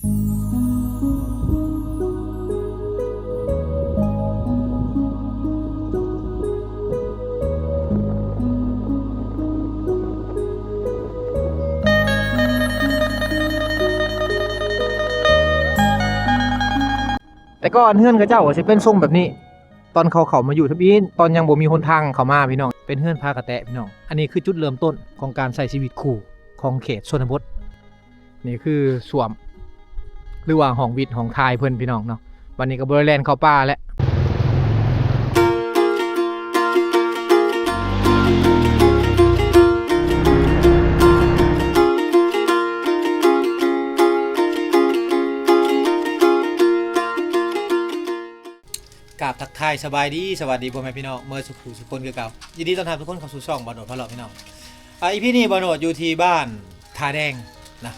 ແຕ່ກ່ອນເຮືອນເຂົາເຈົ້າກໍຊິເປັນຊົງແບບນີ້ ຕອນເຂົາເຂົ້າມາຢູ່ທຳອິດ ຕອນຍັງບໍ່ມີຫົນທາງເຂົ້າມາພີ່ນ້ອງ ເປັນເຮືອນຜາກະແຕະພີ່ນ້ອງ. ອັນນີ້ຄືຈຸດເລີ່ມຕົ້ນຂອງການໃຊ້ຊີວິດຄູ່ຂອງເຂດຊົນນະບົດ. ນີ້ຄືສ້ວມ ຫຼືວ່າຫ້ອງວິດຫ້ອງຖ່າຍເພິ່ນພີ່ນ້ອງເນາະ. ບັດນີ້ກໍບໍ່ໄດ້ແລ່ນເຂົ້າປ່າແລ້ວ. ກາບທັກທາຍສະບາຍດີ ສະຫວັດດີພໍ່ແມ່ພີ່ນ້ອງເໝິດສູ່ຜູ້ສູ່ຄົນຄືເກົ່າ. ຍິນດີຕ້ອນຮັບທຸກຄົນເຂົ້າສູ່ຊ່ອງບ່າວໂໜດພາເລາະພີ່ນ້ອງ. ອາ ອີພີນີ້ບ່າວໂໜດຢູ່ທີ່ບ້ານທ່າແດງນະ.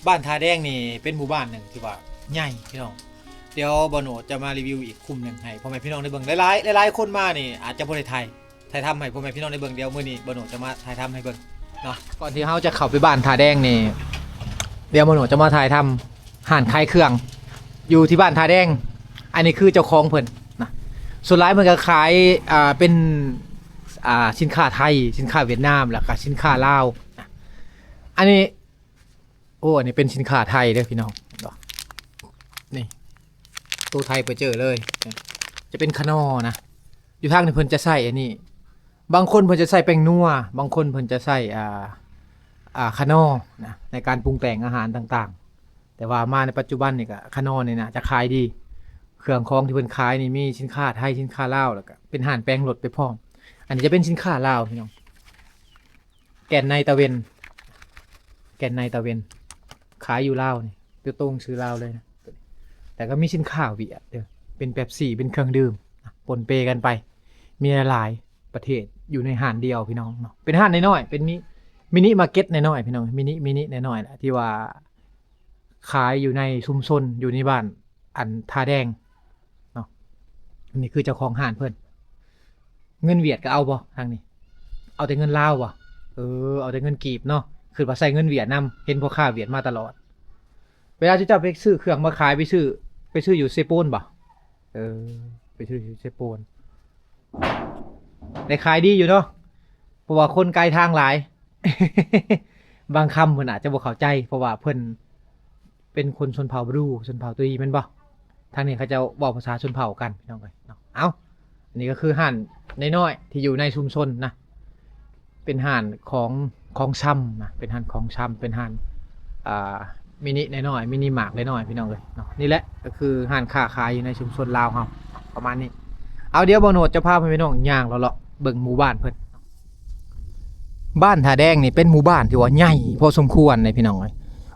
ບ້ານທ່າແດງນີ້ເປັນໝູ່ບ້ານໜຶ່ງທີ່ວ່າໃຫຍ່ພີ່ນ້ອງ. ດຽວບ່າວໂໜດຈະມາຣີວິວອີກຄຸ້ມໜຶ່ງໃຫ້ພໍ່ແມ່ພີ່ນ້ອງໄດ້ເບິ່ງ. ຫຼາຍໆ ຫຼາຍໆຄົນມານີ້ອາດຈະບໍ່ໄດ້ຖ່າຍ ຖ່າຍທຳໃຫ້ພໍ່ແມ່ພີ່ນ້ອງໄດ້ເບິ່ງ. ດຽວມື້ນີ້ບ່າວໂໜດຈະມາຖ່າຍທຳໃຫ້ເບິ່ງເນາະ. ກ່ອນທີ່ເຮົາຈະເຂົ້າໄປບ້ານທ່າແດງນີ້ ດຽວບ່າວໂໜດຈະມາຖ່າຍທຳຮ້ານຂາຍເຄື່ອງຢູ່ທີ່ບ້ານທ່າແດງ. ອັນນີ້ຄືເຈົ້າຂອງເພິ່ນນະ. ສ່ວນຫຼາຍເພິ່ນກໍຂາຍ ອ່າ ເປັນ ອ່າ ສິນຄ້າໄທ ສິນຄ້າຫວຽດນາມ ແລ້ວກໍສິນຄ້າລາວນະ. ອັນນີ້ ໂອ້ ອັນນີ້ເປັນສິນຄ້າໄທເດີພີ່ນ້ອງ. ນີ້ ໂຕໄທປະເຈີເລີຍ ຈະເປັນຂະໜໍ່ນະ. ຢູ່ທາງນີ້ເພິ່ນຈະໃຊ້ອັນນີ້ ບາງຄົນເພິ່ນຈະໃຊ້ແປ້ງນົວ ບາງຄົນເພິ່ນຈະໃຊ້ ອ່າ ອ່າ ຂະໜໍ່ນະ ໃນການປຸງແຕ່ງອາຫານຕ່າງໆ. ແຕ່ວ່າມາໃນປັດຈຸບັນນີ້ກະຂະໜໍ່ນີ້ນາຈະຂາຍດີ. ເຄື່ອງຂອງທີ່ເພິ່ນຂາຍນີ້ມີສິນຄ້າໄທ ສິນຄ້າລາວ ແລ້ວກະເປັນຮ້ານແປງລົດໄປພ້ອມ. ອັນນີ້ຈະເປັນສິນຄ້າລາວພີ່ນ້ອງ. ແກ່ນໃນຕາເວັນ ແກ່ນໃນຕາເວັນ ຂາຍຢູ່ລາວນີ້ ຕົວຕົງຊື່ລາວເລີຍນະ. ແຕ່ກໍມີສິນຄ້າຫວຽດເດີ ເປັນເປັບຊີ ເປັນເຄື່ອງດື່ມ ປົນເປກັນໄປ ມີຫຼາຍໆປະເທດຢູ່ໃນຮ້ານດຽວພີ່ນ້ອງເນາະ. ເປັນຮ້ານນ້ອຍໆ ເປັນມິ ມິນິມາເກັດນ້ອຍໆພີ່ນ້ອງ ມິນິ ມິນິນ້ອຍໆແຫຼະ ທີ່ວ່າ ຂາຍຢູ່ໃນຊຸມຊົນ ຢູ່ໃນບ້ານ ອັນ ທ່າແດງເນາະ. ອັນນີ້ຄືເຈົ້າຂອງຮ້ານເພິ່ນ. ເງິນຫວຽດກໍເອົາບໍ່ທາງນີ້? ເອົາແຕ່ເງິນລາວບໍ່? ເອີ ເອົາແຕ່ເງິນກີບເນາະ. ຄິດວ່າໃຊ້ເງິນຫວຽດນຳ ເຫັນພໍ່ຄ້າຫວຽດມາຕະຫຼອດ. ເວລາເຈົ້າໄປຊື້ເຄື່ອງມາຂາຍ ໄປຊື້ ໄປຊື້ຢູ່ເຊໂປນບໍ່? ເອີ ໄປຊື້ຢູ່ເຊໂປນ ໄດ້ຂາຍດີຢູ່ເນາະ ເພາະວ່າຄົນໄກທາງຫຼາຍ. ບາງຄຳເພິ່ນອາດຈະບໍ່ເຂົ້າໃຈ ເພາະວ່າເພິ່ນເປັນຄົນຊົນເຜົ່າບຣູ ຊົນເຜົ່າຕຸຍແມ່ນບໍ່? ທາງນີ້ເຂົາເຈົ້າເວົ້າພາສາຊົນເຜົ່າກັນ ພີ່ນ້ອງເອີຍເນາະ. ເອົ້າ ອັນນີ້ກໍຄືຮ້ານນ້ອຍໆທີ່ຢູ່ໃນຊຸມຊົນນະ ເປັນຮ້ານຂອງ ຂອງຊຳນະ ເປັນຮ້ານຂອງຊຳ ເປັນຮ້ານ ອ່າ ມິນິນ້ອຍໆ ມິນິມາດນ້ອຍໆ ພີ່ນ້ອງເອີຍເນາະ. ນີ້ແຫຼະກໍຄືຮ້ານຄ້າຂາຍຢູ່ໃນຊຸມຊົນລາວເຮົາ ປະມານນີ້. ເອົາ ດຽວບ່າວໂນດຈະພາພໍ່ແມ່ພີ່ນ້ອງຍ່າງເລາະໆເບິ່ງໝູ່ບ້ານເພິ່ນ. ບ້ານທ່າແດງນີ້ເປັນໝູ່ບ້ານທີ່ວ່າໃຫຍ່ພໍສົມຄວນເດ້ ພີ່ນ້ອງເອີຍ.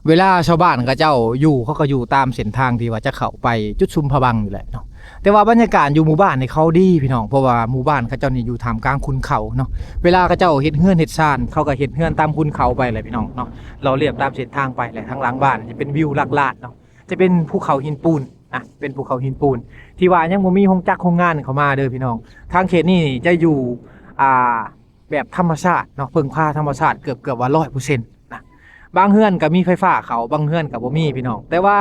ເວລາຊາວບ້ານເຂົາເຈົ້າຢູ່ ເຂົາກໍຢູ່ຕາມເສັ້ນທາງທີ່ວ່າຈະເຂົ້າໄປຈຸດຊຸມພະບັງນີ້ແຫຼະເນາະ. ແຕ່ວ່າບັນຍາກາດຢູ່ໝູ່ບ້ານນີ້ເຂົາດີພີ່ນ້ອງ ເພາະວ່າໝູ່ບ້ານເຂົາເຈົ້ານີ້ຢູ່ທ່າມກາງຂຸນເຂົາເນາະ. ເວລາເຂົາເຈົ້າເຮັດເຮືອນເຮັດຊານ ເຂົາກໍເຮັດເຮືອນຕາມຂຸນເຂົາໄປແຫຼະພີ່ນ້ອງເນາະ. ເລາະລຽບຕາມເສັ້ນທາງໄປແຫຼະ ທາງຫຼັງບ້ານຈະເປັນວິວຫຼັກລ້ານເນາະ ຈະເປັນພູເຂົາຫີນປູນນະ ເປັນພູເຂົາຫີນປູນ ທີ່ວ່າຍັງບໍ່ມີໂຮງຈັກໂຮງງານເຂົ້າມາເດີພີ່ນ້ອງ. ທາງເຂດນີ້ຈະຢູ່ ອ່າ ແບບທຳມະຊາດເນາະ ເພິ່ງພາທຳມະຊາດເກືອບ ເກືອບວ່າຮ້ອຍເປີເຊັນນະ. ບາງເຮືອນກໍມີໄຟຟ້າເຂົ້າ ບາງເຮືອນກໍບໍ່ມີພີ່ນ້ອງ. ແຕ່ວ່າ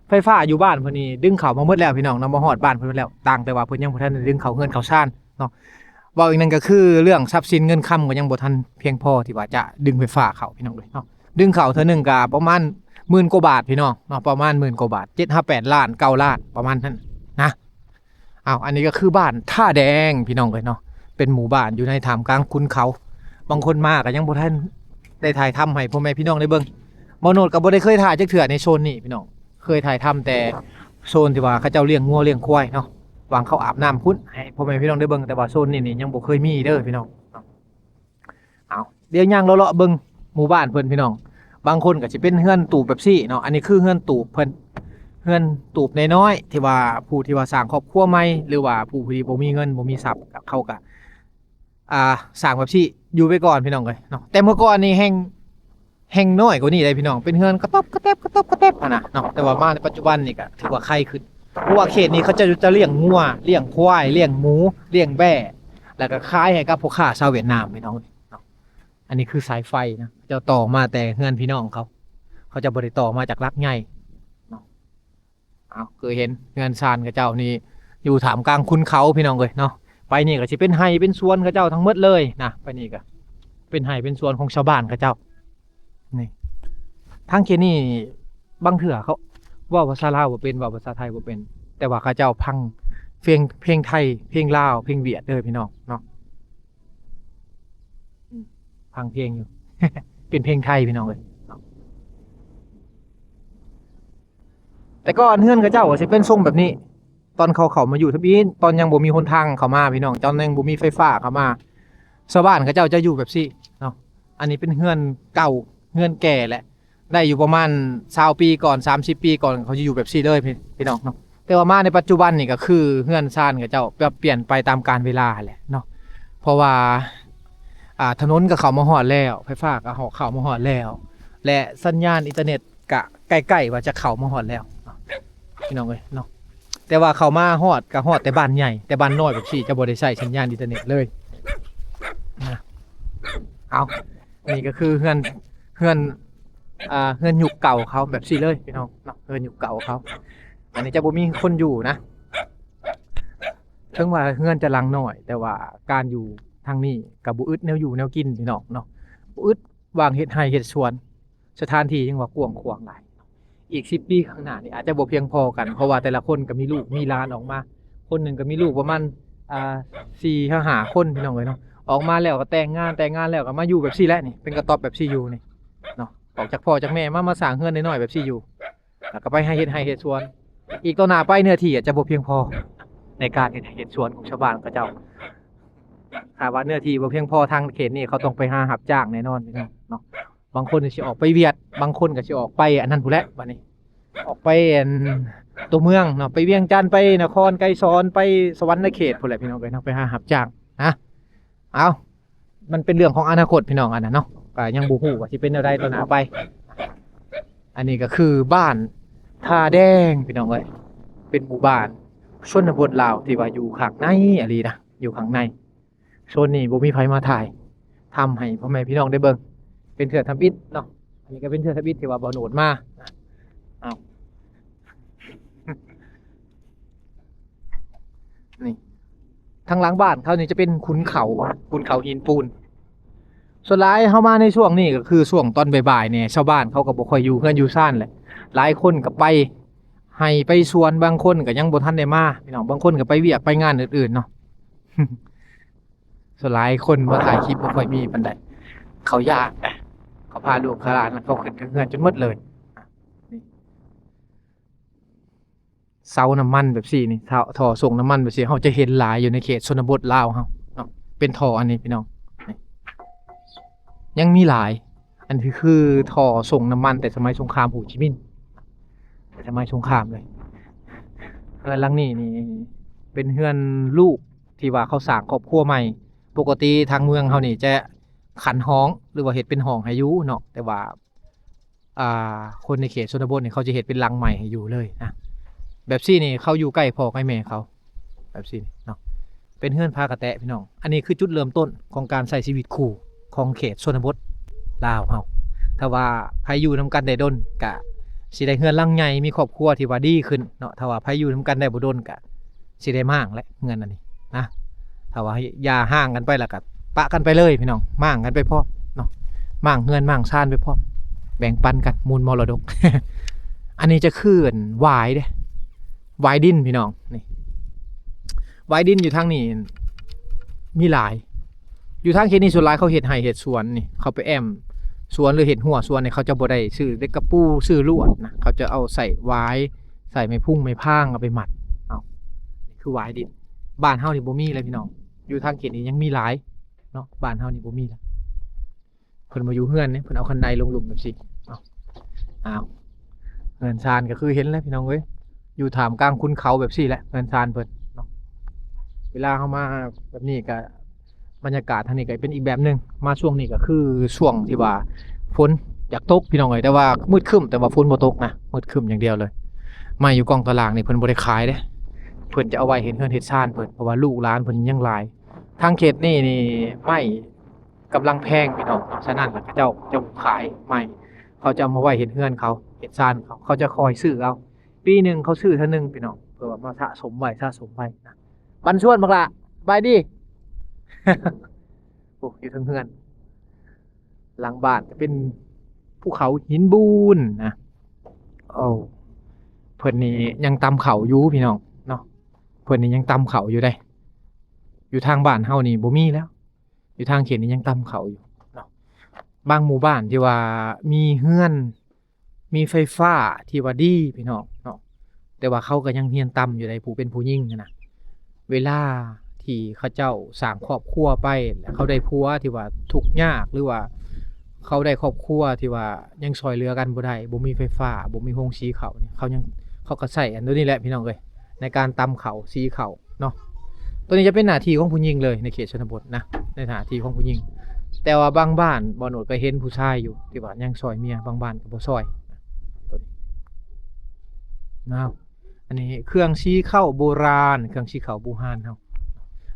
ໄຟຟ້າຢູ່ບ້ານເພິ່ນນີ້ດຶງເຂົ້າມາໝົດແລ້ວພີ່ນ້ອງເນາະ ມາຮອດບ້ານເພິ່ນໝົດແລ້ວ ຕ່າງແຕ່ວ່າເພິ່ນຍັງບໍ່ທັນໄດ້ດຶງເຂົ້າເຮືອນເຂົ້າຊານເນາະ. ເວົ້າອີກໜຶ່ງກໍຄືເລື່ອງຊັບສິນເງິນຄຳກໍຍັງບໍ່ທັນພຽງພໍທີ່ວ່າຈະດຶງໄຟຟ້າເຂົ້າພີ່ນ້ອງເອີຍເນາະ. ດຶງເຂົ້າເທື່ອໜຶ່ງກໍປະມານໝື່ນກວ່າບາດພີ່ນ້ອງເນາະ ປະມານໝື່ນກວ່າບາດ ເຈັດຫາແປດລ້ານ ເກົ້າລ້ານ ປະມານນັ້ນນະ. ອ້າວ ອັນນີ້ກໍຄືບ້ານທ່າແດງພີ່ນ້ອງເອີຍເນາະ ເປັນໝູ່ບ້ານຢູ່ໃນທ່າມກາງຂຸນເຂົາ. ບາງຄົນມາກໍຍັງບໍ່ທັນໄດ້ຖ່າຍທຳໃຫ້ພໍ່ແມ່ພີ່ນ້ອງໄດ້ເບິ່ງ. ບ່າວໂນດກໍບໍ່ໄດ້ເຄີຍຖ່າຍຈັກເທື່ອໃນໂຊນນີ້ພີ່ນ້ອງ ເຄີຍຖ່າຍທຳແຕ່ໂຊນທີ່ວ່າເຂົາເຈົ້າລ້ຽງງົວລ້ຽງຄວາຍເນາະ ຫວ່າງເຂົາອາບນ້ຳພຸ້ນ ໃຫ້ພໍ່ແມ່ພີ່ນ້ອງໄດ້ເບິ່ງ ແຕ່ວ່າໂຊນນີ້ນີ້ຍັງບໍ່ເຄີຍມີເດີພີ່ນ້ອງ. ເອົາ ດຽວຍ່າງເລາະໆເບິ່ງໝູ່ບ້ານເພິ່ນພີ່ນ້ອງ. ບາງຄົນກໍຊິເປັນເຮືອນຕູບແບບຊີ້ເນາະ ອັນນີ້ຄືເຮືອນຕູບເພິ່ນ ເຮືອນຕູບນ້ອຍໆ ທີ່ວ່າຜູ້ທີ່ວ່າສ້າງຄອບຄົວໃໝ່ ຫຼືວ່າຜູ້ທີ່ບໍ່ມີເງິນບໍ່ມີຊັບ ເຂົາກໍ ອ່າ ສ້າງແບບຊີ້ຢູ່ໄປກ່ອນພີ່ນ້ອງເອີຍເນາະ. ແຕ່ເມື່ອກ່ອນນີ້ແຮ່ງ ແຮ່ງນ້ອຍກວ່ານີ້ເດ້ພີ່ນ້ອງ ເປັນເຮືອນກະຕອບກະແຕບ ກະຕອບກະແຕບຫັ້ນນະເນາະ. ແຕ່ວ່າມາໃນປັດຈຸບັນນີ້ກໍຖືວ່າໄຄຂຶ້ນ ເພາະວ່າເຂດນີ້ເຂົາເຈົ້າຈະລ້ຽງງົວ ລ້ຽງຄວາຍ ລ້ຽງໝູ ລ້ຽງແບ້ ແລ້ວກໍຂາຍໃຫ້ກັບພໍ່ຄ້າຊາວຫວຽດນາມພີ່ນ້ອງເນາະ. ອັນນີ້ຄືສາຍໄຟນະ ເຂົາເຈົ້າຕໍ່ມາແຕ່ເຮືອນພີ່ນ້ອງເຂົາ ຂົາເຈົ້າບໍ່ໄດ້ຕໍ່ມາຈາກຫຼັກໃຫຍ່ເນາະ. ເອົາ ຄືເຫັນເຮືອນຊານເຂົາເຈົ້ານີ້ຢູ່ທ່າມກາງຂຸນເຂົາ ພີ່ນ້ອງເອີຍເນາະ. ໄປນີ້ກໍຊິເປັນໄຮ່ເປັນສວນເຂົາເຈົ້າທັງໝົດເລີຍນະ. ໄປນີ້ກໍເປັນໄຮ່ເປັນສວນຂອງຊາວບ້ານເຂົາເຈົ້າ. ນີ້ ທາງເຂດນີ້ບາງເທື່ອເຂົາເວົ້າພາສາລາວບໍ່ເປັນ ເວົ້າພາສາໄທບໍ່ເປັນ ແຕ່ວ່າເຂົາເຈົ້າຟັງເພງ ເພງໄທ ເພງລາວ ເພງຫວຽດເດີ ພີ່ນ້ອງເນາະ. ອືມ ຟັງເພງຢູ່ ເປັນເພງໄທ ພີ່ນ້ອງເອີຍ. ແຕ່ກ່ອນເຮືອນເຂົາເຈົ້າກໍຊິເປັນຊົງແບບນີ້ ຕອນເຂົາເຂົ້າມາຢູ່ທຳອິດ ຕອນຍັງບໍ່ມີຫົນທາງເຂົ້າມາ ພີ່ນ້ອງ ຕອນຍັງບໍ່ມີໄຟຟ້າເຂົ້າມາ ຊາວບ້ານເຂົາເຈົ້າຈະຢູ່ແບບຊີ້ເນາະ. ອັນນີ້ເປັນເຮືອນເກົ່າ ເຮືອນແກ່ແຫຼະ ໄດ້ຢູ່ປະມານຊາວປີກ່ອນ ສາມສິບປີກ່ອນ ເຂົາຈະຢູ່ແບບຊີ້ເລີຍ ພີ່ ພີ່ນ້ອງເນາະ. ແຕ່ວ່າມາໃນປັດຈຸບັນນີ້ກໍຄືເຮືອນຊານເຂົາເຈົ້າປັບປ່ຽນໄປຕາມການເວລາແຫຼະເນາະ ເພາະວ່າ ອ່າ ຖະໜົນກໍເຂົ້າມາຮອດແລ້ວ ໄຟຟ້າກໍເຂົ້າມາຮອດແລ້ວ ແລະ ສັນຍານອິນເຕີເນັດ ກະໃກ້ໆວ່າຈະເຂົ້າມາຮອດແລ້ວເນາະ ພີ່ນ້ອງເອີຍເນາະ. ແຕ່ວ່າເຂົ້າມາຮອດກະຮອດແຕ່ບ້ານໃຫຍ່ ແຕ່ບ້ານນ້ອຍແບບຊີ້ຈະບໍ່ໄດ້ໃຊ້ສັນຍານອິນເຕີເນັດເລີຍນະ. ເອົາ ນີ້ກໍຄືເຮືອນ ເຮືອນ ອ່າ ເຮືອນຍຸກເກົ່າເຂົາແບບຊີ້ເລີຍ ພີ່ນ້ອງເນາະ ເຮືອນຍຸກເກົ່າເຂົາ. ອັນນີ້ຈະບໍ່ມີຄົນຢູ່ນະ ເຖິງວ່າເຮືອນຈະຫຼັງນ້ອຍ ແຕ່ວ່າການຢູ່ທາງນີ້ກໍບໍ່ອຶດແນວຢູ່ແນວກິນ ພີ່ນ້ອງເນາະ ບໍ່ອຶດ ວ່າງເຮັດໄຮ່ເຮັດສວນ ສະຖານທີ່ຍັງວ່າກວ້າງຂວາງຫຼາຍ. ອີກສິບປີຂ້າງໜ້ານີ້ອາດຈະບໍ່ພຽງພໍກັນ ເພາະວ່າແຕ່ລະຄົນກໍມີລູກມີຫຼານອອກມາ ຄົນໜຶ່ງກໍມີລູກປະມານ ອ່າ ສີ່ຫາຫ້າຄົນ ພີ່ນ້ອງເອີຍເນາະ. ອອກມາແລ້ວກໍແຕ່ງງານ ແຕ່ງງານແລ້ວກໍມາຢູ່ແບບຊີ້ແຫຼະນີ້ ເປັນກະຕ໊ອບແບບຊີ້ຢູ່ນີ້ເນາະ. ອອກຈາກພໍ່ຈາກແມ່ມາ ມາສ້າງເຮືອນນ້ອຍໆແບບຊີ້ຢູ່ ແລ້ວກໍໄປຫາເຮັດໄຮ່ເຮັດສວນ. ອີກຕໍ່ໜ້າໄປເນື້ອທີ່ອາດຈະບໍ່ພຽງພໍໃນການເຮັດໄຮ່ເຮັດສວນຂອງຊາວບ້ານເຂົາເຈົ້າ. ຖ້າວ່າເນື້ອທີ່ບໍ່ພຽງພໍ ທາງເຂດນີ້ເຂົາຕ້ອງໄປຫາຮັບຈ້າງແນ່ນອນ ພີ່ນ້ອງເນາະ. ບາງຄົນກໍຊິອອກໄປຫວຽດ ບາງຄົນກໍຊິອອກໄປອັນນັ້ນພຸ້ນແຫຼະ ບັດນີ້ອອກໄປອັນຕົວເມືອງເນາະ ໄປວຽງຈັນ ໄປນະຄອນໄກສອນ ໄປສະຫວັນນະເຂດພຸ້ນແຫຼະ ພີ່ນ້ອງເອີຍເນາະ ໄປຫາຮັບຈ້າງນະ. ເອົາ ມັນເປັນເລື່ອງຂອງອະນາຄົດ ພີ່ນ້ອງ ອັນນັ້ນເນາະ ກໍຍັງບໍ່ຮູ້ວ່າຊິເປັນແນວໃດຕໍ່ໜ້າໄປ. ອັນນີ້ກໍຄືບ້ານທ່າແດງ ພີ່ນ້ອງເອີຍ ເປັນໝູ່ບ້ານຊົນນະບົດລາວທີ່ວ່າຢູ່ຂ້າງໃນອີ່ຫຼີນະ ຢູ່ຂ້າງໃນ. ໂຊນນີ້ບໍ່ມີໃຜມາຖ່າຍທຳໃຫ້ພໍ່ແມ່ພີ່ນ້ອງໄດ້ເບິ່ງ ເປັນເທື່ອທຳອິດເນາະ. ອັນນີ້ກໍເປັນເທື່ອທຳອິດທີ່ວ່າບ່າວໂນດມາ. ເອົາ ນີ້ ທາງຫຼັງບ້ານເຂົານີ້ຈະເປັນຂຸນເຂົາ ຂຸນເຂົາຫີນປູນ. ສ່ວນຫຼາຍເຮົາມາໃນຊ່ວງນີ້ກໍຄືຊ່ວງຕອນບ່າຍໆແດ່ ຊາວບ້ານເຂົາກໍບໍ່ຄ່ອຍຢູ່ເຮືອນຢູ່ຊານແຫຼະ ຫຼາຍຄົນກໍໄປໄຮ່ໄປສວນ ບາງຄົນກໍຍັງບໍ່ທັນໄດ້ມາ ພີ່ນ້ອງ ບາງຄົນກໍໄປວຽກໄປງານອື່ນໆເນາະ. ສ່ວນຫຼາຍຄົນມາຖ່າຍຄລິບບໍ່ຄ່ອຍມີປານໃດ ເຂົາຢ້ານນະ ເຂົາພາລູກພາຫຼານເຂົາຂຶ້ນເທິງເຮືອນຈົນໝົດເລີຍ. ນີ້ ເສົານ້ຳມັນແບບຊີ້ນີ້ ເສົາ ທໍ່ສົ່ງນ້ຳມັນແບບຊີ້ ເຮົາຈະເຫັນຫຼາຍຢູ່ໃນເຂດຊົນນະບົດລາວເຮົາເນາະ ເປັນທໍ່ອັນນີ້ ພີ່ນ້ອງ ນີ້ ຍັງມີຫຼາຍ. ອັນນີ້ຄືທໍ່ສົ່ງນ້ຳມັນແຕ່ສະໄໝສົງຄາມໂຮຈິມິນ ແຕ່ສະໄໝສົງຄາມເລີຍ. ເຮືອນຫຼັງນີ້ນີ້ເປັນເຮືອນລູກທີ່ວ່າເຂົາສ້າງຄອບຄົວໃໝ່. ປົກກະຕິທາງເມືອງເຮົານີ້ຈະຂັນຫ້ອງ ຫຼືວ່າເຮັດເປັນຫ້ອງໃຫ້ຢູ່ເນາະ ແຕ່ວ່າ ອ່າ ຄົນໃນເຂດຊົນນະບົດນີ້ເຂົາຈະເຮັດເປັນຫຼັງໃໝ່ໃຫ້ຢູ່ເລີຍນະ. ແບບຊີ້ນີ້ເຂົາຢູ່ໃກ້ພໍ່ໃກ້ແມ່ເຂົາ ແບບຊີ້ນີ້ເນາະ ເປັນເຮືອນຜາກະແຕະ ພີ່ນ້ອງ. ອັນນີ້ຄືຈຸດເລີ່ມຕົ້ນຂອງການໃຊ້ຊີວິດຄູ່ຂອງເຂດຊົນນະບົດລາວເຮົາ. ຖ້າວ່າໃຜຢູ່ນຳກັນໄດ້ດົນ ກະຊິໄດ້ເຮືອນຫຼັງໃຫຍ່ ມີຄອບຄົວທີ່ວ່າດີຂຶ້ນເນາະ. ຖ້າວ່າໃຜຢູ່ນຳກັນໄດ້ບໍ່ດົນ ກະຊິໄດ້ມ້າງແຫຼະເຮືອນອັນນີ້ນະ. ຖ້າວ່າຢ່າຮ້າງກັນໄປ ແລ້ວກະປະກັນໄປເລີຍ ພີ່ນ້ອງ ມ້າງກັນໄປພ້ອມເນາະ ມ້າງເຮືອນມ້າງຊານໄປພ້ອມ ແບ່ງປັນກັນມູນມໍລະດົກ. ອັນນີ້ຈະຄືຫວາຍເດ້ ຫວາຍດິນ ພີ່ນ້ອງ. ນີ້ ຫວາຍດິນຢູ່ທາງນີ້ມີຫຼາຍ. ຢູ່ທາງເຂດນີ້ສ່ວນຫຼາຍເຂົາເຮັດໄຮ່ເຮັດສວນນີ້ ເຂົາໄປແອ້ມສວນ ຫຼືເຮັດຮົ້ວສວນນີ້ ເຂົາຈະບໍ່ໄດ້ຊື້ເຫຼັກກະປູ ຊື້ລວດນະ ເຂົາຈະເອົາໃຊ້ຫວາຍ ໃຊ້ໄມ້ພຸງໄມ້ພາງເອົາໄປມັດ. ເອົາ ນີ້ຄືຫວາຍດິນ ບ້ານເຮົານີ້ບໍ່ມີເລີຍ ພີ່ນ້ອງ. ຢູ່ທາງເຂດນີ້ຍັງມີຫຼາຍເນາະ ບ້ານເຮົານີ້ບໍ່ມີລະ. ເພິ່ນບໍ່ຢູ່ເຮືອນເດ້ ເພິ່ນເອົາຄັນໄດລົງລຸ່ມແບບຊີ້. ເອົາ ອ້າວ ເຮືອນຊານກໍຄືເຫັນແຫຼະ ພີ່ນ້ອງເອີຍ ຢູ່ທ່າມກາງຂຸນເຂົາແບບຊີ້ແຫຼະ ເຮືອນຊານເພິ່ນເນາະ. ເວລາເຮົາມາແບບນີ້ກໍ ບັນຍາກາດທາງນີ້ກໍເປັນອີກແບບໜຶ່ງ. ມາຊ່ວງນີ້ກໍຄືຊ່ວງທີ່ວ່າຝົນຢາກຕົກ ພີ່ນ້ອງເອີຍ ແຕ່ວ່າມືດຄຶ້ມ ແຕ່ວ່າຝົນບໍ່ຕົກນະ ມືດຄຶ້ມຢ່າງດຽວເລີຍ. ໄມ້ຢູ່ກ້ອງຕາລ່າງນີ້ເພິ່ນບໍ່ໄດ້ຂາຍເດ້ ເພິ່ນຈະເອົາໄວ້ເຮັດເຮືອນເຮັດຊານເພິ່ນ ເພາະວ່າລູກຫຼານເພິ່ນຍັງຫຼາຍ. ທາງເຂດນີ້ນີ້ໄມ້ ກຳລັງແພງ ພີ່ນ້ອງເນາະ. ສະນັ້ນລະເຂົາເຈົ້າຈະຂາຍໄມ້ ເຂົາຈະເອົາມາໄວ້ເຮັດເຮືອນເຂົາ ເຮັດຊານເຂົາ ເຂົາຈະຄອຍຊື້ເອົາ. ປີໜຶ່ງເຂົາຊື້ເທື່ອໜຶ່ງ ພີ່ນ້ອງ ເພື່ອວ່າມາສະສົມໄວ້ ສະສົມໄວ້ນະ. ບັນຊວນບັກຫຼ້າ ສະບາຍດີ. ໂອ້ ຢູ່ເທິງເຮືອນ ຫຼັງບ້ານຈະເປັນພູເຂົາຫີນບູນນະ. ໂອ້ ເພິ່ນນີ້ຍັງຕຳເຂົ້າຢູ່ພີ່ນ້ອງເນາະ ເພິ່ນນີ້ຍັງຕຳເຂົ້າຢູ່ເດ້. ຢູ່ທາງບ້ານເຮົານີ້ບໍ່ມີແລ້ວ ຢູ່ທາງເຂດນີ້ຍັງຕຳເຂົ້າຢູ່ເນາະ. ບາງໝູ່ບ້ານທີ່ວ່າມີເຮືອນ ມີໄຟຟ້າທີ່ວ່າດີພີ່ນ້ອງເນາະ ແຕ່ວ່າເຂົາກໍຍັງຮຽນຕຳຢູ່ໃດ໋ ຜູ້ເປັນຜູ້ຍິງຫັ້ນນະ. ເວລາທີ່ເຂົາເຈົ້າສ້າງຄອບຄົວໄປ ແລ້ວເຂົາໄດ້ຜົວທີ່ວ່າທຸກຍາກ ຫຼືວ່າເຂົາໄດ້ຄອບຄົວທີ່ວ່າຍັງຊ່ອຍເຫຼືອກັນບໍ່ໄດ້ ບໍ່ມີໄຟຟ້າ ບໍ່ມີໂຮງສີເຂົ້ານີ້ ເຂົາຍັງ ເຂົາກໍໃຊ້ອັນໂຕນີ້ແຫຼະພີ່ນ້ອງເອີຍ ໃນການຕຳເຂົ້າ ສີເຂົ້າເນາະ. ໂຕນີ້ຈະເປັນໜ້າທີ່ຂອງຜູ້ຍິງເລີຍ ໃນເຂດຊົນນະບົດນະ ໃນໜ້າທີ່ຂອງຜູ້ຍິງ. ແຕ່ວ່າບາງບ້ານ ບ່າວໂນດກໍເຫັນຜູ້ຊາຍຢູ່ ທີ່ວ່າຍັງຊ່ອຍເມຍ ບາງບ້ານກໍບໍ່ຊ່ອຍ. ໂຕນີ້ ອ້າວ ອັນນີ້ເຄື່ອງສີເຂົ້າໂບລານ ເຄື່ອງສີເຂົ້າບູຮານເຮົາ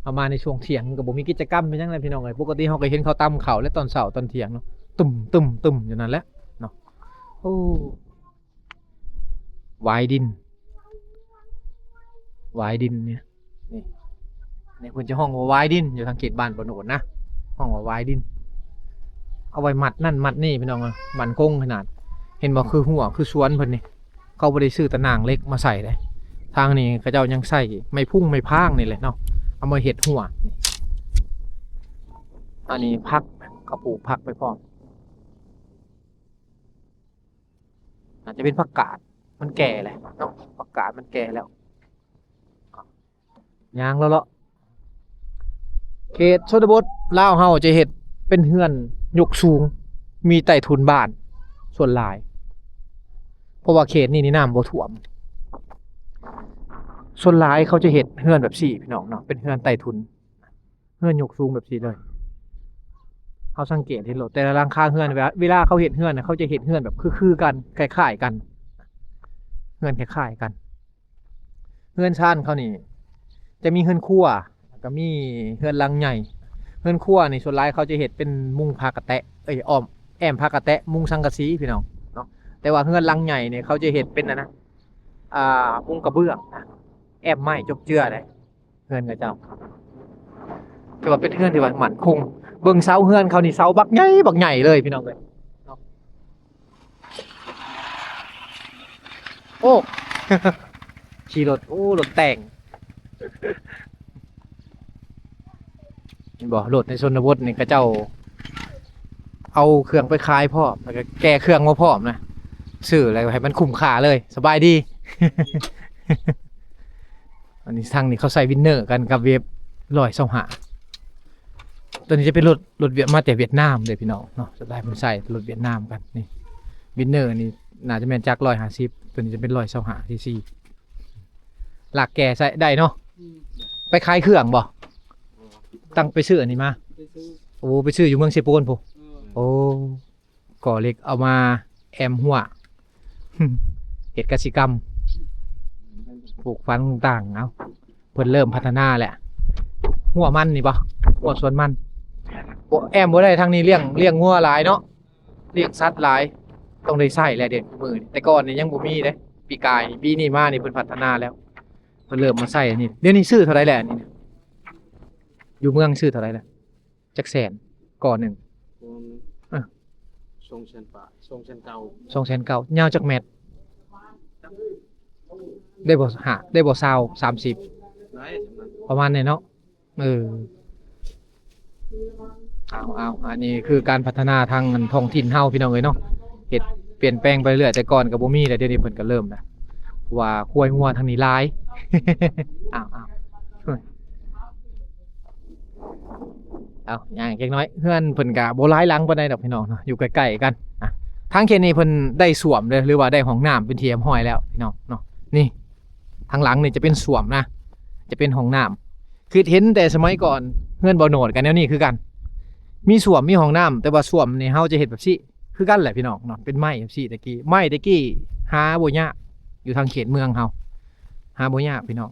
ເອົາມາໃນຊ່ວງທ່ຽງ ມັນກໍບໍ່ມີກິດຈະກຳເປັນຫຍັງແຫຼະພີ່ນ້ອງເອີຍ. ປົກກະຕິເຮົາກໍເຫັນເຂົາຕຳເຂົ້າແຫຼະ ຕອນເຊົ້າຕອນທ່ຽງເນາະ ຕຶ້ມໆໆ ຢູ່ນັ້ນແຫຼະເນາະ. ໂອ້ ຫວາຍດິນ ຫວາຍດິນນີ້ ນີ້ ນີ້ເພິ່ນຈະຮ້ອງວ່າຫວາຍດິນ ຢູ່ທາງເຂດບ້ານບ່າວໂນດນະ ຮ້ອງວ່າຫວາຍດິນ. ເອົາໄວ້ມັດນັ້ນມັດນີ້ພີ່ນ້ອງເອີຍ ໝັ້ນຄົງຂະໜາດ. ເຫັນບໍ່ ຄືຮົ້ວ ຄືສວນເພິ່ນນີ້ ເຂົາບໍ່ໄດ້ຊື້ຕະໜ່າງເຫຼັກມາໃສ່ເດ້. ທາງນີ້ເຂົາເຈົ້າຍັງໃຊ້ໄມ້ພຸງໄມ້ພາງນີ້ແຫຼະເນາະ ເອົາມາເຮັດຮົ້ວ. ອັນນີ້ຜັກ ເຂົາປູກຜັກໄວ້ພ້ອມ. ອາດຈະເປັນຜັກກາດ ມັນແກ່ແລ້ວເນາະ ຜັກກາດມັນແກ່ແລ້ວ. ຍ່າງເລາະໆ ເຂດຊົນນະບົດລາວເຮົາຈະເຮັດເປັນເຮືອນຍົກສູງ ມີໃຕ້ຖຸນບ້ານສ່ວນຫຼາຍ ເພາະວ່າເຂດນີ້ນີ້ນ້ຳບໍ່ຖ້ວມ. ສ່ວນຫຼາຍເຂົາຈະເຮັດເຮືອນແບບຊີ້ພີ່ນ້ອງເນາະ ເປັນເຮືອນໃຕ້ຖຸນ ເຮືອນຍົກສູງແບບຊີ້ເລີຍ. ເຮົາສັງເກດເຫັນໂລດ ແຕ່ລະຫຼັງຄາເຮືອນ ເວລາ ເວລາເຂົາເຮັດເຮືອນນະ ເຂົາຈະເຮັດເຮືອນແບບຄືໆກັນ ຄ້າຍໆກັນ ເຮືອນຄ້າຍໆກັນ. ເຮືອນຊານເຂົານີ້ຈະມີເຮືອນຄົວ ແລ້ວກໍມີເຮືອນຫຼັງໃຫຍ່. ເຮືອນຄົວນີ້ສ່ວນຫຼາຍເຂົາຈະເຮັດເປັນມຸງຜ້າກະແຕະ ເອີຍ ອ້ອມ ແອ້ມຜ້າກະແຕະ ມຸງສັງກະສີພີ່ນ້ອງເນາະ. ແຕ່ວ່າເຮືອນຫຼັງໃຫຍ່ນີ້ເຂົາຈະເຮັດເປັນອັນນະ ອ່າ ມຸງກະເບື້ອງນະ ແອ້ມໄມ້ຈົບເຈື່ອໄດ໋. ເຮືອນເຂົາເຈົ້າ ຖືວ່າເປັນເຮືອນທີ່ວ່າໝັ້ນຄົງ. ເບິ່ງເສົາເຮືອນເຂົານີ້ ເສົາບັກໃຫຍ່ ບັກໃຫຍ່ເລີຍພີ່ນ້ອງເອີຍເນາະ. ໂອ້ ຂີ່ລົດ ໂອ້ ລົດແຕ່ງ ເຫັນບໍ່? ລົດໃນຊົນນະບົດນີ້ເຂົາເຈົ້າເອົາເຄື່ອງໄປຂາຍພ້ອມ ແລ້ວກໍແກ່ເຄື່ອງມາພ້ອມນະ ຊື້ແລ້ວໃຫ້ມັນຄຸ້ມຄ່າເລີຍ. ສະບາຍດີ. ອັນນີ້ທາງນີ້ເຂົາໃຊ້ວິນເນີກັນກັບເວບຮ້ອຍຊາວຫ້າ. ຕົວນີ້ຈະເປັນລົດ ລົດຫວຽດ ມາແຕ່ຫວຽດນາມເດ້ພີ່ນ້ອງເນາະ. ສ່ວນຫຼາຍເພິ່ນໃຊ້ລົດຫວຽດນາມກັນ. ນີ້ວິນເນີນີ້ໜ້າຈະແມ່ນຈັກຮ້ອຍຫ້າສິບ ຕົວນີ້ຈະເປັນຮ້ອຍຊາວຫ້າຊີຊີ. ລາກແກ່ໃຊ້ໄດ້ເນາະ. ອືມ ໄປຂາຍເຄື່ອງບໍ່? ຕັ້ງໄປຊື້ອັນນີ້ມາ. ໄປຊື້ ໂອ້ ໄປຊື້ຢູ່ເມືອງເຊໂປນພຸ້ນ. ເອີ ໂອ້ ກໍເຫຼັກເອົາມາແອ້ມຮົ້ວ ເຮັດກະສິກຳ ປູກຝັງຕ່າງໆ. ເອົາ ເພິ່ນເລີ່ມພັດທະນາແລ້ວ. ຮົ້ວມັນນີ້ບໍ່? ຮົ້ວສວນມັນ. ບໍ່ ແອ້ມບໍ່ໄດ້ ທາງນີ້ລ້ຽງ ລ້ຽງງົວຫຼາຍເນາະ ລ້ຽງສັດຫຼາຍ ຕ້ອງໄດ້ໃຊ້ແຫຼະດຽວນີ້. ແຕ່ກ່ອນນີ້ຍັງບໍ່ມີເດ້ ປີກາຍນີ້ ປີນີ້ມານີ້ເພິ່ນພັດທະນາແລ້ວ ເພິ່ນເລີ່ມມາໃຊ້ອັນນີ້. ດຽວນີ້ຊື້ເທົ່າໃດແລ້ວອັນນີ້? ຢູ່ເມືອງຊື້ເທົ່າໃດແລ້ວ? ຈັກແສນ ກໍໜຶ່ງ? ປະມານ ເອີ ສອງແສນປາຍ ສອງແສນເກົ້າ ສອງແສນເກົ້າ. ຍາວຈັກແມັດ? ໄດ້ບໍ່ ຫ້າ ໄດ້ບໍ່ ຊາວ ສາມສິບ ໄດ້ ປະມານນີ້ເນາະ. ເອີ ເອົາ ເອົາ ອັນນີ້ຄືການພັດທະນາທາງ ອັນ ທ້ອງຖິ່ນເຮົາ ພີ່ນ້ອງເອີຍເນາະ. ເຮັດປ່ຽນແປງໄປເລື້ອຍ ແຕ່ກ່ອນກໍບໍ່ມີແຫຼະ ດຽວນີ້ເພິ່ນກໍເລີ່ມແລ້ວ ເພາະວ່າຄວາຍງົວທາງນີ້ຫຼາຍ. ເອົາ ເອົາ ເອົາ ຍ່າງຈັກໜ້ອຍ. ເຮືອນເພິ່ນກະບໍ່ຫຼາຍຫຼັງປານໃດດອກພີ່ນ້ອງເນາະ ຢູ່ໃກ້ໆກັນ. ອ່ະ ທາງເຂດນີ້ເພິ່ນໄດ້ສ້ວມເດີ ຫຼືວ່າໄດ້ຫ້ອງນ້ຳເປັນທີ່ຮຽບຮ້ອຍແລ້ວພີ່ນ້ອງເນາະ. ນີ້ ທາງຫຼັງນີ້ຈະເປັນສ້ວມນະ ຈະເປັນຫ້ອງນ້ຳ. ຄືເຫັນແຕ່ສະໄໝກ່ອນ ເຮືອນບ່າວໂນດກໍແນວນີ້ຄືກັນ ມີສ້ວມ ມີຫ້ອງນ້ຳ. ແຕ່ວ່າສ້ວມນີ້ເຮົາຈະເຮັດແບບຊີ້ ຄືກັນແຫຼະພີ່ນ້ອງເນາະ ເປັນໄມ້ຈັ່ງຊີ້. ແຕ່ກີ້ ໄມ້ແຕ່ກີ້ຫາບໍ່ຍາກ ຢູ່ທາງເຂດເມືອງເຮົາຫາບໍ່ຍາກພີ່ນ້ອງ.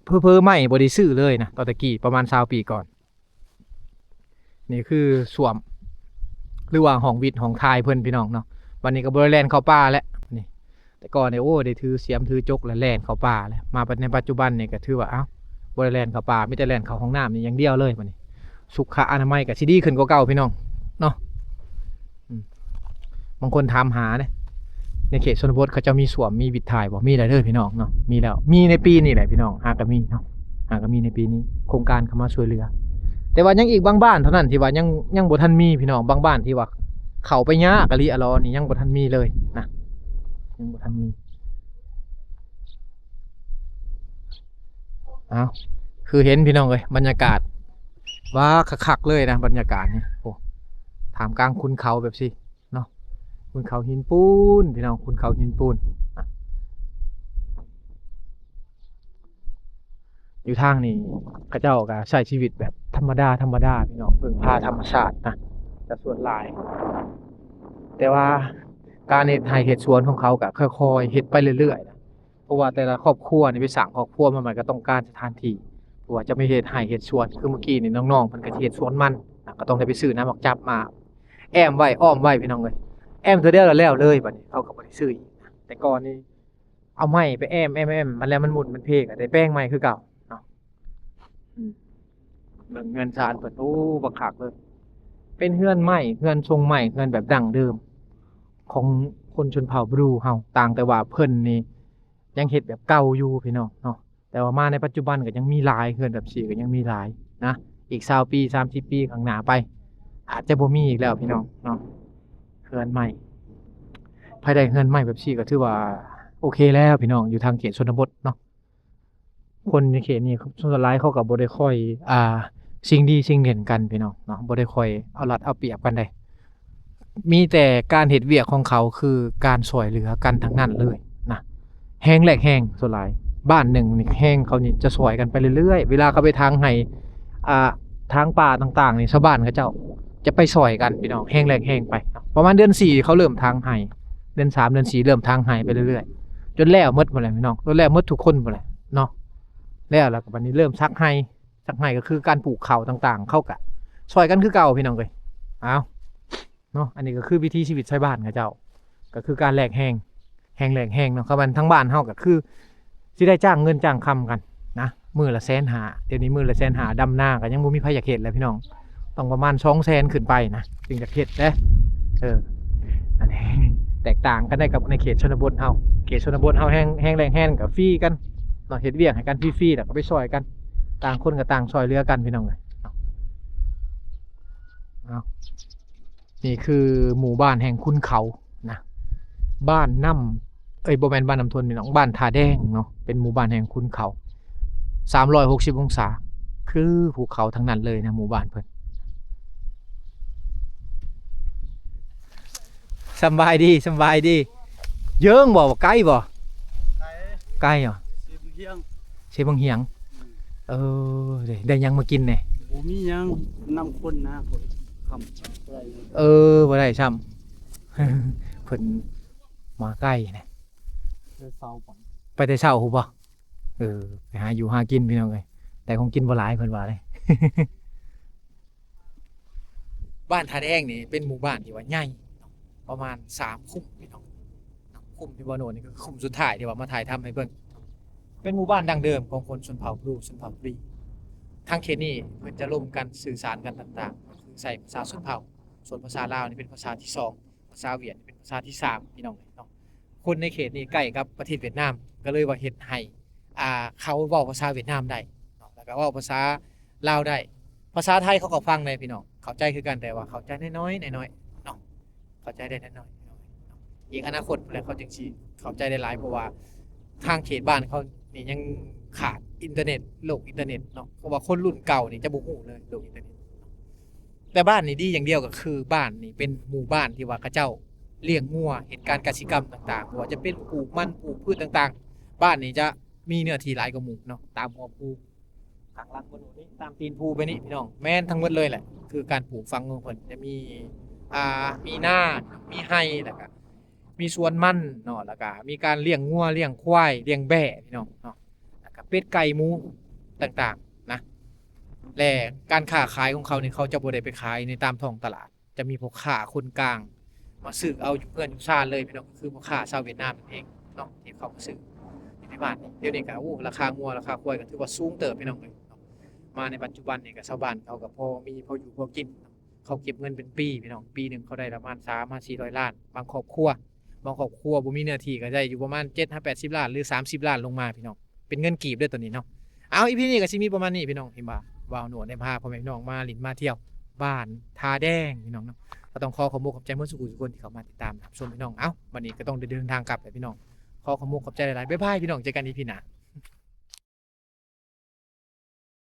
ເຜີໆໄມ້ບໍ່ໄດ້ຊື້ເລີຍນະ ຕອນແຕ່ກີ້ປະມານຊາວປີກ່ອນ. ນີ້ຄືສ້ວມ ຫຼືວ່າຫ້ອງວິດຫ້ອງຖ່າຍເພິ່ນພີ່ນ້ອງເນາະ. ບັດນີ້ກໍບໍ່ໄດ້ແລ່ນເຂົ້າປ່າແລ້ວນີ້. ແຕ່ກ່ອນນີ້ ໂອ້ ໄດ້ຖືສຽມຖືຈົກ ແລ້ວແລ່ນເຂົ້າປ່າແລ້ວ. ມາປັດ ໃນປັດຈຸບັນນີ້ກໍຖືວ່າ ເອົ້າ ບໍ່ໄດ້ແລ່ນເຂົ້າປ່າ ມີແຕ່ແລ່ນເຂົ້າຫ້ອງນ້ຳນີ້ຢ່າງດຽວເລີຍບັດນີ້. ສຸຂະອະນາໄມກໍຊິດີຂຶ້ນກວ່າເກົ່າ ພີ່ນ້ອງເນາະ. ອືມ ບາງຄົນຖາມຫາເດ້ ໃນເຂດຊົນນະບົດເຂົາເຈົ້າມີສ້ວມ ມີວິດຖ່າຍບໍ່? ມີແລ້ວເດີ ພີ່ນ້ອງເນາະ, ມີແລ້ວ. ມີໃນປີນີ້ແຫຼະ ພີ່ນ້ອງ, ຫາກະມີເນາະ, ຫາກະມີໃນປີນີ້ ໂຄງການເຂົ້າມາຊ່ວຍເຫຼືອ. ແຕ່ວ່າຍັງອີກບາງບ້ານເທົ່ານັ້ນທີ່ວ່າຍັງ ຍັງບໍ່ທັນມີ ພີ່ນ້ອງ. ບາງບ້ານທີ່ວ່າເຂົ້າໄປຍາກອີ່ຫຼີ ອະຫຼໍນີ້ ຍັງບໍ່ທັນມີເລີຍນະ, ຍັງບໍ່ທັນມີ. ເອົ້າ ຄືເຫັນ ພີ່ນ້ອງເອີຍ, ບັນຍາກາດ ວ້າ ຄັກໆເລີຍນະ ບັນຍາກາດນີ້. ໂອ້ ທ່າມກາງຂຸນເຂົາແບບຊີ້ເນາະ, ຂຸນເຂົາຫີນປູນ ພີ່ນ້ອງ, ຂຸນເຂົາຫີນປູນ. ຢູ່ທາງນີ້ເຂົາເຈົ້າກໍໃຊ້ຊີວິດແບບທຳມະດາໆ ພີ່ນ້ອງ, ເພິ່ງພາທຳມະຊາດນະ ຈະສ່ວນຫຼາຍ. ແຕ່ວ່າການເຮັດໄຮ່ເຮັດສວນຂອງເຂົາກໍຄ່ອຍໆເຮັດໄປເລື້ອຍໆນະ. ເພາະວ່າແຕ່ລະຄອບຄົວນີ້ໄປສ້າງຄອບຄົວມາໃໝ່ກໍຕ້ອງການສະຖານທີ່ ເພາະວ່າຈະໄປເຮັດໄຮ່ເຮັດສວນ. ຄືມື້ກີ້ນີ້ນ້ອງໆເພິ່ນກໍຊິເຮັດສວນມັນນະ, ກໍຕ້ອງໄດ້ໄປຊື້ນ້ຳໝາກຈັບມາແອ້ມໄວ້ ອ້ອມໄວ້ ພີ່ນ້ອງເອີຍ. ແອ້ມເທື່ອດຽວແລ້ວເລີຍ, ບັດນີ້ເຂົາກໍບໍ່ໄດ້ຊື້ອີກນະ. ແຕ່ກ່ອນນີ້ເອົາໄມ້ໄປແອ້ມໆໆ ມັນແລ້ວມັນໝຸ່ນມັນເພ ກໍໄດ້ແປງໃໝ່ຄືເກົ່າເນາະ. ອືມ ເບິ່ງເຮືອນຊານເພິ່ນ ໂອ້ ບັກຄັກເລີຍ. ເປັນເຮືອນໄມ້ ເຮືອນຊົງໄມ້ ເຮືອນແບບດັ້ງເດີມຂອງຄົນຊົນເຜົ່າບຣູເຮົາ, ຕ່າງແຕ່ວ່າເພິ່ນນີ້ຍັງເຮັດແບບເກົ່າຢູ່ ພີ່ນ້ອງເນາະ. ແຕ່ວ່າມາໃນປັດຈຸບັນກໍຍັງມີຫຼາຍ, ເຮືອນແບບຊີ້ກໍຍັງມີຫຼາຍນະ. ອີກຊາວປີ ສາມສິບປີຂ້າງໜ້າໄປ ອາດຈະບໍ່ມີອີກແລ້ວ ພີ່ນ້ອງເນາະ, ເຮືອນໄມ້. ໃຜໄດ້ເຮືອນໄມ້ແບບຊີ້ກໍຖືວ່າໂອເຄແລ້ວ ພີ່ນ້ອງ, ຢູ່ທາງເຂດຊົນນະບົດເນາະ. ຄົນໃນເຂດນີ້ສ່ວນຫຼາຍເຂົາກໍບໍ່ໄດ້ຄ່ອຍ ອ່າ ຊິງດີຊິງເດັ່ນກັນ ພີ່ນ້ອງເນາະ, ບໍ່ໄດ້ຄ່ອຍເອົາລັດເອົາປຽບກັນໃດ. ມີແຕ່ການເຮັດວຽກຂອງເຂົາຄືການຊ່ວຍເຫຼືອກັນທັງນັ້ນເລີຍນະ, ແຮງແລກແຮງ. ສ່ວນຫຼາຍບ້ານໜຶ່ງນີ້ແຮງເຂົານີ້ຈະຊ່ວຍກັນໄປເລື້ອຍໆ. ເວລາເຂົາໄປຖາງໄຮ່ ອ່າ ຖາງປ່າຕ່າງໆນີ້ ຊາວບ້ານເຂົາເຈົ້າຈະໄປຊ່ອຍກັນ ພີ່ນ້ອງ, ແຮງແລກແຮງໄປ. ປະມານເດືອນສີ່ເຂົາເລີ່ມຖາງໄຮ່, ເດືອນສາມ ເດືອນສີ່ເລີ່ມຖາງໄຮ່ໄປເລື້ອຍໆ ຈົນແລ້ວໝົດພຸ້ນແຫຼະ ພີ່ນ້ອງ, ຈົນແລ້ວໝົດທຸກຄົນພຸ້ນແຫຼະເນາະ. ແລ້ວ ແລ້ວກໍບັດນີ້ເລີ່ມສັກໄຮ່, ສັກໄຮ່ກໍຄືການປູກເຂົ້າຕ່າງໆ ເຂົາກໍຊ່ອຍກັນຄືເກົ່າ ພີ່ນ້ອງເອີຍ. ເອົາ ເນາະ, ອັນນີ້ກໍຄືວິຖີຊີວິດຊາວບ້ານເຂົາເຈົ້າ, ກໍຄືການແລກແຮງ, ແຮງແລກແຮງເນາະ. ຄຳວ່າທາງບ້ານເຮົາກໍຄືຊິໄດ້ຈ້າງເງິນຈ້າງຄຳກັນນະ, ມື້ລະແສນຫ້າ, ດຽວນີ້ມື້ລະແສນຫ້າ ດຳນາກໍຍັງບໍ່ມີໃຜຢາກເຮັດແລ້ວ ພີ່ນ້ອງ, ຕ້ອງປະມານສອງແສນຂຶ້ນໄປນະ ຈຶ່ງຢາກເຮັດເດ້. ເອີ ອັນນີ້ແຕກຕ່າງກັນໄດ້ກັບໃນເຂດຊົນນະບົດເຮົາ, ເຂດຊົນນະບົດເຮົາແຮງ ແຮງແລກແຮງກໍຟຣີກັນເນາະ, ເຮັດວຽກໃຫ້ກັນຟຣີໆ ແລ້ວກໍໄປຊ່ອຍກັນ, ຕ່າງຄົນກໍຕ່າງຊ່ອຍເຫຼືອກັນ ພີ່ນ້ອງເອີຍ. ເອົາ ນີ້ຄືໝູ່ບ້ານແຫ່ງຂຸນເຂົານະ, ບ້ານນ້ຳ ເອີຍ ບໍ່ແມ່ນບ້ານນ້ຳທົນ ພີ່ນ້ອງ, ບ້ານທ່າແດງເນາະ, ເປັນໝູ່ບ້ານແຫ່ງຂຸນເຂົາ ສາມຮ້ອຍຫົກສິບອົງສາ, ຄືພູເຂົາທັງນັ້ນເລີຍນະ ໝູ່ບ້ານເພິ່ນ. ສຳບາຍດີ ສຳບາຍດີ. ເຢິງບໍ່? ໄກບໍ່? ໄກ ໄກຫວາ? ເຊບັ້ງຫຽງ ເຊບັ້ງຫຽງ. ອືມ ເອີ ໄດ້ ໄດ້ຫຍັງມາກິນແດ່? ບໍ່ມີຫຍັງ ນ້ຳຂຸ້ນນະ ຄ່ຳ ເອີ ບໍ່ໄດ້ຊ້ຳ. ເພິ່ນມາໄກນະ ໄປແຕ່ເຊົ້າພຸ້ນບໍ່? ເອີ ໄປຫາຢູ່ຫາກິນ ພີ່ນ້ອງເອີຍ, ໄດ້ຂອງກິນບໍ່ຫຼາຍ ເພິ່ນວ່າເດ້. ບ້ານທ່າແດງນີ້ເປັນໝູ່ບ້ານທີ່ວ່າໃຫຍ່ເນາະ, ປະມານສາມຄຸ້ມພີ່ນ້ອງ. ຄຸ້ມທີ່ບໍ່ໂນນນີ້ຄືຄຸ້ມສຸດທ້າຍທີ່ວ່າມາຖ່າຍທຳໃຫ້ເບິ່ງ, ເປັນໝູ່ບ້ານດັ້ງເດີມຂອງຄົນຊົນເຜົ່າບຣູ ຊົນເຜົ່າບຣີ. ທາງເຂດນີ້ເພິ່ນຈະລົມກັນສື່ສານກັນຕ່າງໆ ກໍຄືໃຊ້ພາສາຊົນເຜົ່າ, ສ່ວນພາສາລາວນີ້ເປັນພາສາທີສອງ, ພາສາຫວຽດນີ້ເປັນພາສາທີສາມ ພີ່ນ້ອງເອີຍເນາະ. ຄົນໃນເຂດນີ້ໃກ້ກັບປະເທດຫວຽດນາມ ກໍເລີຍວ່າເຮັດໃຫ້ ອ່າ ເຂົາເວົ້າພາສາຫວຽດນາມໄດ້ເນາະ ແລ້ວກໍເວົ້າພາສາລາວໄດ້, ພາສາໄທເຂົາກໍຟັງໄດ້ພີ່ນ້ອງ, ເຂົ້າໃຈຄືກັນ ແຕ່ວ່າເຂົ້າໃຈນ້ອຍໆ ນ້ອຍໆເນາະ, ເຂົ້າໃຈໄດ້ນ້ອຍໆ. ອີກອະນາຄົດພຸ້ນແຫຼະ ເຂົາຈຶ່ງຊິເຂົ້າໃຈໄດ້ຫຼາຍ, ເພາະວ່າທາງເຂດບ້ານເຂົານີ້ຍັງຂາດອິນເຕີເນັດ, ໂລກອິນເຕີເນັດເນາະ, ເພາະວ່າຄົນລຸ້ນເກົ່ານີ້ຈະບໍ່ຮູ້ເລີຍໂລກອິນເຕີເນັດ. ແຕ່ບ້ານນີ້ດີຢ່າງດຽວກໍຄືບ້ານນີ້ເປັນໝູ່ບ້ານທີ່ວ່າເຂົາເຈົ້າລ້ຽງງົວ, ເຮັດການກະສິກຳຕ່າງໆ, ບໍ່ວ່າຈະເປັນປູກມັນ, ປູກພືດຕ່າງໆ. ບ້ານນີ້ຈະມີເນື້ອທີ່ຫຼາຍກວ່າໝູ່ເນາະ, ຕາມຫົວພູ, ຂ້າງຫຼັງເພິ່ນນີ້, ຕາມຕີນພູໄປນີ້ ພີ່ນ້ອງ, ແມ່ນທັງໝົດເລີຍແຫຼະ. ຄືການປູກຝັງຂອງເພິ່ນຈະມີ ອ່າ ມີນາ, ມີໄຮ່, ແລ້ວກະມີສວນມັນເນາະ, ແລ້ວກະມີການລ້ຽງງົວ, ລ້ຽງຄວາຍ, ລ້ຽງແບ້ ພີ່ນ້ອງເນາະ, ແລ້ວກະເປັດໄກ່ໝູຕ່າງໆນະ. ແລະ ການຄ້າຂາຍຂອງເຂົານີ້ ເຂົາຈະບໍ່ໄດ້ໄປຂາຍໃນຕາມທ້ອງຕະຫຼາດ, ຈະມີພໍ່ຄ້າຄົນກາງ ມາຊື້ເອົາຢູ່ເຮືອນຢູ່ຊານເລີຍພີ່ນ້ອງ ຄືພໍ່ຄ້າຊາວຫວຽດນາມນັ້ນເອງເນາະ ທີ່ເຂົາມາຊື້ຢູ່ໃນບ້ານນີ້. ດຽວນີ້ກໍ ໂອ້ ລາຄາງົວລາຄາຄວາຍກໍຖືວ່າສູງເຕີບພີ່ນ້ອງເອີຍເນາະ. ມາໃນປັດຈຸບັນນີ້ກໍຊາວບ້ານເຂົາກໍພໍມີພໍຢູ່ພໍກິນ ເຂົາເກັບເງິນເປັນປີພີ່ນ້ອງ ປີໜຶ່ງເຂົາໄດ້ປະມານສາມຫາສີ່ຮ້ອຍລ້ານ ບາງຄອບຄົວ ບາງຄອບຄົວບໍ່ມີເນື້ອທີ່ກໍໄດ້ຢູ່ປະມານເຈັດຫາແປດສິບລ້ານ ຫຼື ສາມສິບລ້ານລົງມາພີ່ນ້ອງ ເປັນເງິນກີບເດີຕອນນີ້ເນາະ. ເອົາ ອີພີນີ້ກໍຊິມີປະມານນີ້ພີ່ນ້ອງ ທີ່ວ່າບ່າວໂນດໄດ້ພາພໍ່ແມ່ພີ່ນ້ອງມາຫຼິ້ນມາທ່ຽວບ້ານທ່າແດງພີ່ນ້ອງເນາະ. ກໍຕ້ອງຂໍຂອບມຸກຂອບໃຈໝົດສູ່ຜູ້ສູ່ຄົນທີ່ເຂົ້າມາຕິດຕາມຮັບຊົມພີ່ນ້ອງ. ເອົ້າ ບັດນີ້ກໍຕ້ອງໄດ້ເດີນທາງກັບແລ້ວພີ່ນ້ອງ ຂໍຂອບມຸກຂອບໃຈຫຼາຍໆ ບາຍບາຍພີ່ນ້ອງ ເຈີກັນອີພີໜ້າ.